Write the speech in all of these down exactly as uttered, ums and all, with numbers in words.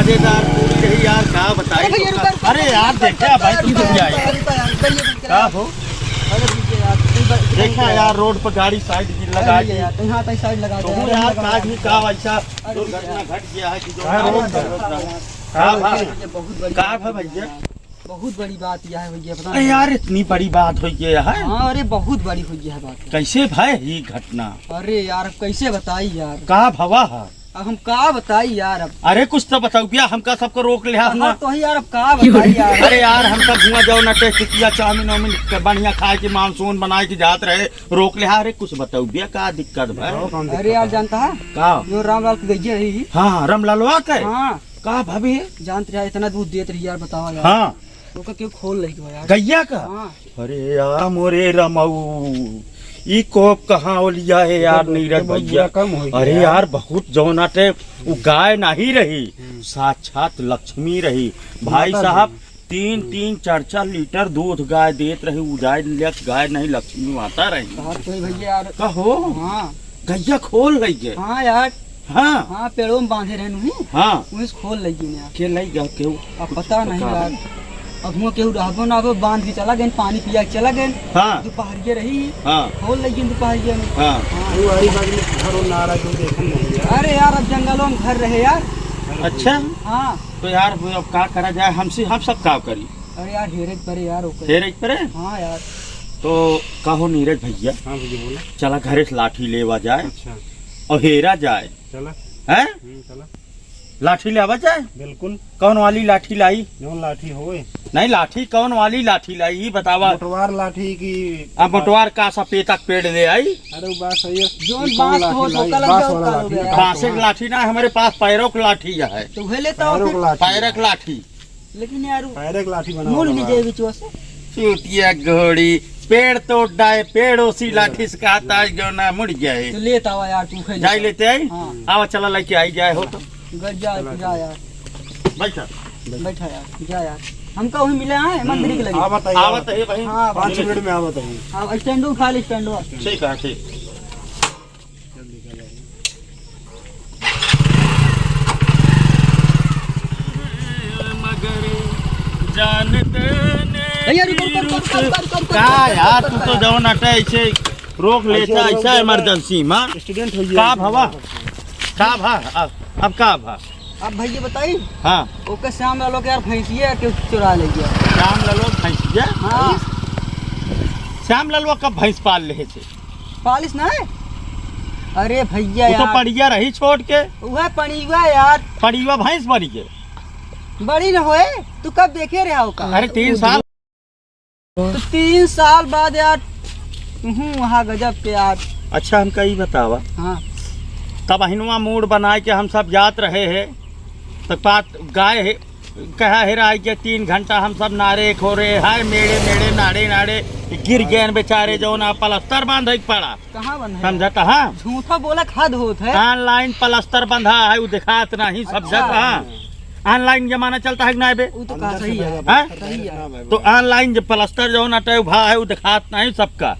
मजेदार पूरी रही यार, का बताई अरे भैया, तो रुको, का-, रुको, अरे यार, रुको, देखा भाई, रुको, तू रुको, रुक जाए। रुको, रुको यार, रुको, रुको यार। का हो? अरे भैया यार, रुको, रुको देखा यार, यार। रोड पर गाड़ी साइड की अरे लगा भैया दी। यार, तो यहाँ तक साइड लगा तो दे, वो यहाँ यार, लगा काज दे। भी का ऐसा अरे दुर्घटना भैया। घट गया है कि जो कहाँ रोड पर? का भा? अरे भैया, बहुत बड़ी का बात भा है भैया? यार। बहुत बड़ी बात यह है भैया, पता अरे नहीं। यार, इतनी बड़ी बात हो गई है। हाँ, अरे बहुत बड़ी हो गई है बात। कैसे भाई ये घटना? अरे यार, अब कैसे बताई यार? का भवा है? अब हम का बताई यार अब? अरे कुछ तो बताओ भैया, हमका सबको रोक लिहा हाँ, हुआ। तो ही यार, अब का बताई यार? अरे यार, हम सब हुआ जाओ ना टेस्ट किया, चाउमीन वाउमीन के बढ़िया खाए के, मानसून बनाए के जात रहे, रोक लिहा। अरे कुछ बताओ भैया, का दिक्कत भाई? बताओ, कौन अरे दिक्कत यार, है? जानता है? का? जो रामलाल की गैया रही। हाँ, रामलालवा के? हाँ। का भाभी? जानत रहा, इतना दूध देत रही यार, बतावा यार। हाँ। ओका केहू खोल लई गवा यार। गैया का? हाँ। अरे यार, मोरे रमऊ, ई कोप कहाँ ओलिया है यार, ये नीरज बहुत भैया। बुरा काम हो गया अरे यार। यार, बहुत जौन आटे, उ गाय नहीं रही, हम्म। साक्षात लक्ष्मी रही। भाई माता साहब, जी। तीन, हम्म। तीन, चार, चार लीटर दूध गाय देत रही, उ गाय, लक्ष-, गाय नहीं, लक्ष्मी माता रही। बात तो है भैया यार। कहो। हाँ। गैया खोल लई गए। हाँ यार। हाँ। हाँ, पेड़ों में बांधे रहनु ही। हाँ। वहीं से खोल लई गए यार। के लई गए केहू? अब कुछ पता नहीं पता यार। नहीं। अब हुआ केहू रहबो ना, अब बांध के चला गए, पानी पिया के चला गए। हाँ। दोपहरिया रही। हाँ। खोल लई गए दोपहरिया में। हाँ। हाँ। वो हरी बाग में घर और नारा जो देखन नहीं यार। अरे यार, अब जंगलों में घर रहे यार। अच्छा। हाँ। तो यार, वो अब का करा जाए, हमसे, हम सब का करी? अरे यार, हेरे के परे यार, ओकर। हेरे के परे? हाँ यार। तो कहो नीरज भैया, हाँ भैया, बोलो। चला घरे से लाठी लेवा जाए अच्छा। और हेरा जाए। चला। हैं? हम्म, चला। लाठी लेवा जाए? बिल्कुल। कौन वाली लाठी लाई? जौन लाठी होए। नहीं, लाठी कौन वाली लाठी लाई, ये बतावा। मोटवार लाठी की अब मोटवार का सपेता के पेड़ ले आई? अरे, वो बात सही है। जौन ये कौन बांस लाठी होत लाई? होता लग बांस जाओ वाला कालो लाठी। बे। बांसे के लाठी ना, हमारे पास पैरों की लाठी है। तो उहे लेता हो पैरों फिर। की लाठी। पैरों की लाठी। लेकिन यार, पैर एक लाठी बना मुड़ वाला भी बा। जाए बिचवा से। चूतिया घोड़ी, पेड़ तोड़ डाए, पेड़ ओसी लाठी से कहता है, जो ना मुड़ जाए। तो लेत आवा यार, तू उहे जाई लेता। लेते आई? हाँ। आवा, चला लेके आई जाए हो तो। ग-, जा, चला, जा चला। यार। बैठा। बैठा यार, जा यार। हमका वहीं मिले हैं, हम्म, मंदिर के लगे। आवत है, आवत है भाई। हाँ, पाँच भाई। मिनट में आवत है। हाँ, स्टैंडो उठा ले, स्टैंडो। ठीक है, ठीक। भैया, रुको, रुको, रुको, रुको, रुको, रुको, का रुको, यार, रुको, तू तो रुको। जौन अटे ऐसे रोक लेता, ऐसे रोक ऐसा देता। इमरजेंसी में। एक्सीडेंट हो गया। का भवा? का भा? अब, अब का भा? अब भैया बताई? हाँ। ओके, श्याम लालो के यार भैंसिया के चुरा ले गया। श्याम लालो भैंसिया? हाँ। श्याम लालो कब भैंस पाल ले थे? पालिस ना है? अरे भैया वो तो यार। पड़िया रही छोड़ के। वह पड़िया यार। पड़िया भैंस बड़ी के। बड़ी न होए, तू कब देखे रहा हो का? अरे तीन साल। तो तीन साल बाद यार, तुहूँ वहाँ गजब के यार। अच्छा, हमका ई बतावा। हाँ। तब अहिनवा मूड बनाए के हम सब जात रहे हैं, तो पात गाय है, कहा हेराई के तीन घंटा हम सब नारे खोरे, हाय मेड़े मेड़े, नाड़े नाड़े, गिर गए बेचारे, जौन आप पलस्तर बांधे के पड़ा। कहाँ बंधा है? समझत हा? झूठा बोला, हद होत है। Online पलस्तर बंधा है, उ दिखात नहीं, समझत हा? अच्छा। Online जमाना चलता है कि नाहीं बे? उ तो कहा अंदर से सही है। भैया हाँ? सही है। तो online जो पलस्तर जौन अटे भा है, उ दिखात नहीं सबका।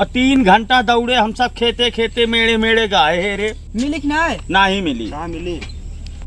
और तीन घंटा दौड़े हम सब खेते खेते, मेड़े मेड़े गाए हे रे। मिली कि नाहीं? नाहीं मिली। कहाँ मिली?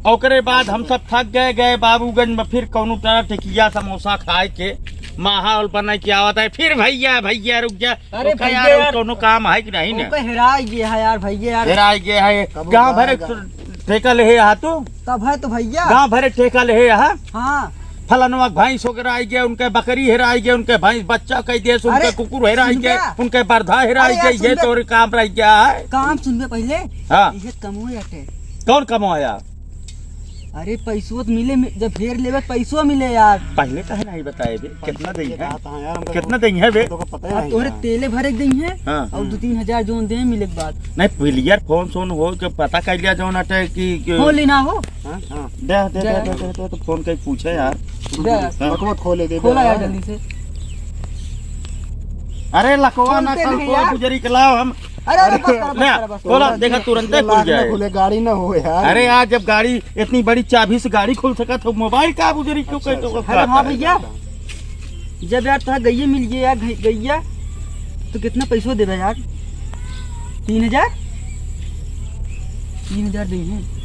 ओकरे बाद हम सब थक गए, गए बाबूगंज में, फिर कौनो तरह टिकिया समोसा खाए के माहौल बने के आवत है। फिर भैया, भैया रुक जा। अरे ओका भैया यार, यार, कौनो काम है कि नहीं ना? ओका हेराई गया है यार, भैया यार। हेराई गया है। कब गाँव भरे आएगा? ठेका ले है यहाँ तू? तब है तो भैया। गाँव भरे ठेका ले है यहाँ? हाँ। फलनवा के भैंस वगैरह आई गया, उनके बकरी हेराई गया, उनके भैंस बच्चा कह दिए, उनके अरे, कुकुर हेराई सुन गया, बे। उनके बरधा हेराई अरे यार, गया, सुन ये बे। तोरे काम रह गया है। काम सुन बे पहले। हाँ। ये कमो अटे। कौन कमाया? अरे पैसो तो मिले, मि-, जब हेर लेबे पैसो मिले यार। पहले काहे नहीं बताए बे? कितना दई है? कहा था यार, हमको कितना दई है बे? तो पता ही अब नहीं तोहरे है। तेले भरे के दई है हाँ। और दो तीन हजार जोन दे मिले के बाद। नहीं, clear फोन सोन हो के पता कर लिया जोन अटे कि, कि हो लेना हो। हाँ, हाँ। दे, दे, दे, दे। दे, दे, दे, तो फोन कहीं पूछे यार। दे। हाँ। लकवा खोले दे, खोला दे। यार जल्दी से। अरे लकवा ना खोलते खोल, नहीं खोल यार। गुजरी के लाओ हम। अरे, अरे, बस कर, बस ले, कर, बस कर। खोला, देखा, तुरंते खुल जाए। खुले, गाड़ी ना हो यार। अरे यार, जब गाड़ी इतनी बड़ी चाबी से गाड़ी खुल सकत हो, मोबाइल का गुजरी क्यों अच्छा, कहते हो? अच्छा। अरे हाँ भैया, जब यार तोहरा गइये मिल गई यार, गइ-, गइया, तो कितना पैसो देबे यार? तीन हजार? तीन हजार देइहे।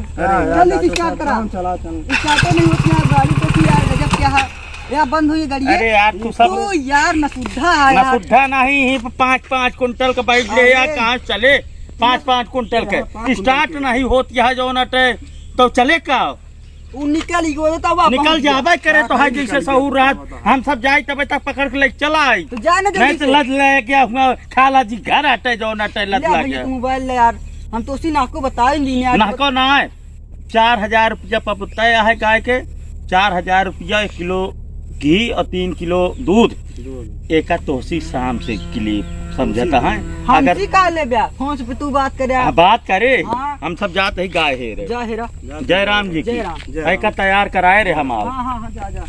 तू। अरे यार, जल्दी से start करा। चला, चल। Start नहीं होती यार, गाड़ी तो थी यार, गजब क्या है। यार, बंद हुई गाड़ी। अरे यार, तू सब तू यार, नसुद्धा है यार। नसुद्धा नहीं, ही पाँच, पाँच कुंटल का bike ले यार, अरे। कहाँ चले? पाँच, पाँच कुंटल के। यार, पाँच कुंटल start के। नहीं होत यहाँ जौन अटे, तो चले का? उ निकल ही गयो, तो अब निकल जाबे करे, तो है जैसे सहूर रहत, हम सब जाई तबे तक पकड़ के लेके चला आई। तो जा ना जल्दी नहीं तो से। लद ले गया हुआ, खाला जी घर अटे, जौन अटे लद ले लग भैया, गया। तू mobile ले यार, हम तो उसी नाको बताए नहीं यार। नाको ना है, चार हजार रुपया पपता है गाय के, चार हजार रुपया एक किलो घी और तीन किलो दूध। दूध। एका तोहसी शाम से clip समझता है। हमसे अगर का ले ब्या? फोन से तू बात करे। हाँ, बात करे। हाँ। हम सब जात ही गाय हेरे। जा हेरा। जय राम जी की। जय राम। जय राम। एका तैयार कराए रे हमार। हाँ, हाँ, हाँ, जा, जा।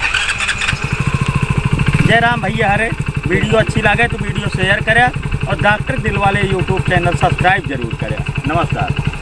जय राम भैया हरे। Video अच्छी लगे तो video share करे और डॉक्टर दिलवाले YouTube channel subscribe जरूर करे। नमस्कार।